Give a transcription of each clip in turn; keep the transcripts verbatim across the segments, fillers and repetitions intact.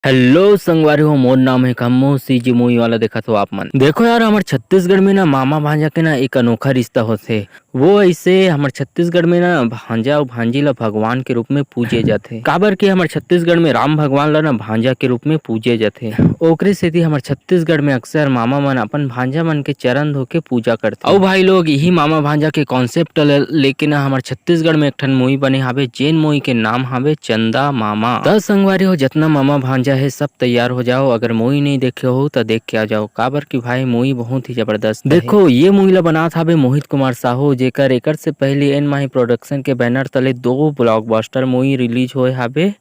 Hello संगवारी हो, मोर नाम है खम्मू। सीजी मूवी वाला देखत हो आप मन। देखो यार, हमर छत्तीसगढ़ में ना मामा भांजा के ना एक अनोखा रिश्ता होथे। वो ऐसे हमर छत्तीसगढ़ में ना भांजा अउ भांजी ला भगवान के रूप में पूजे जाथे, काबर कि हमर छत्तीसगढ़ में राम भगवान ला ना भांजा के रूप में पूजे जाथे। ओकरे सेती हमर छत्तीसगढ़ में अक्सर मामा मन अपन भांजा मन के चरण धो के पूजा करथे। अउ भाई लोग, यही मामा भांजा के कॉन्सेप्ट ल लेके ना हमर छत्तीसगढ़ में एक ठन मूवी बने हावे, जेन मूवी के नाम हावे चंदा मामा। त संगवारी हो, जतना मामा भांजा हे, सब तैयार हो जाओ। अगर मूवी नहीं देखे हो त देख के आ जाओ, काबर कि भाई, मूवी बहुत ही जबरदस्त हे। देखो, ये मूवी ला बनात हावे मोहित कुमार साहू, जेकर एकर से पहले एन माही प्रोडक्शन के बैनर तले दो ब्लॉकबस्टर मूवी रिलीज होए हावे,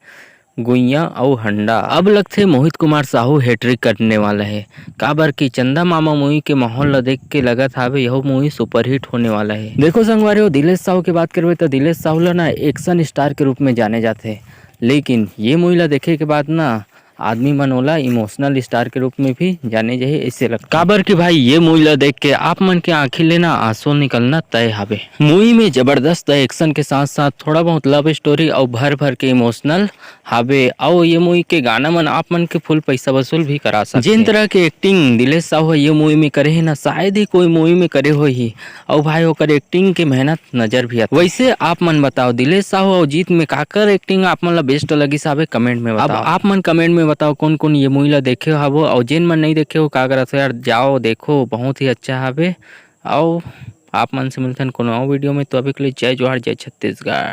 गुइया अउ हंडा। अब लगथे मोहित कुमार साहू हैट्रिक करने वाला हे, काबर कि चंदा मामा मूवी के माहौल ला देख के लगत हावे, यहू मूवी सुपरहिट होने वाला हे। देखो संगवारी हो, दिलेश साहू के बात करबे त दिलेश साहू ला ना एक्शन स्टार के रूप में जाने जाथे, लेकिन ये मूवी ला देखे के बाद ना आदमी मन ओला इमोशनल स्टार के रूप में भी जाने जाही, ऐसे लगता। काबर कि भाई, ये मूवी ला देख के आप मन के आंखी ले ना आंसू निकलना तय हावे। मूवी में जबरदस्त एक्शन के साथ साथ थोड़ा बहुत लव स्टोरी अउ भर भर के इमोशनल हावे। अउ ये मूवी के गाना मन आप मन के फुल पैसा वसूल भी करा सकथे। जेन तरह के एक्टिंग दिलेश साहू ह ये मूवी में करे हे ना, शायद ही कोई मूवी में करे होही। अउ भाई, ओकर एक्टिंग के मेहनत नजर भी आथे। वैसे आप मन बताओ, दिलेश साहू अउ जीत में काकर एक्टिंग आप मन ला बेस्ट लगिस हावे, कमेंट में बताओ। आप मन कमेंट में बताओ, कौन कौन ये मूवी ला देखे हावो, अउ जेन मन नहीं देखे हो, का करत हो यार, जाओ देखो, बहुत ही अच्छा हावे। अउ आप मन से मिलथन कोनो अउ वीडियो में, तो अभी के लिए जय जोहार, जय छत्तीसगढ़।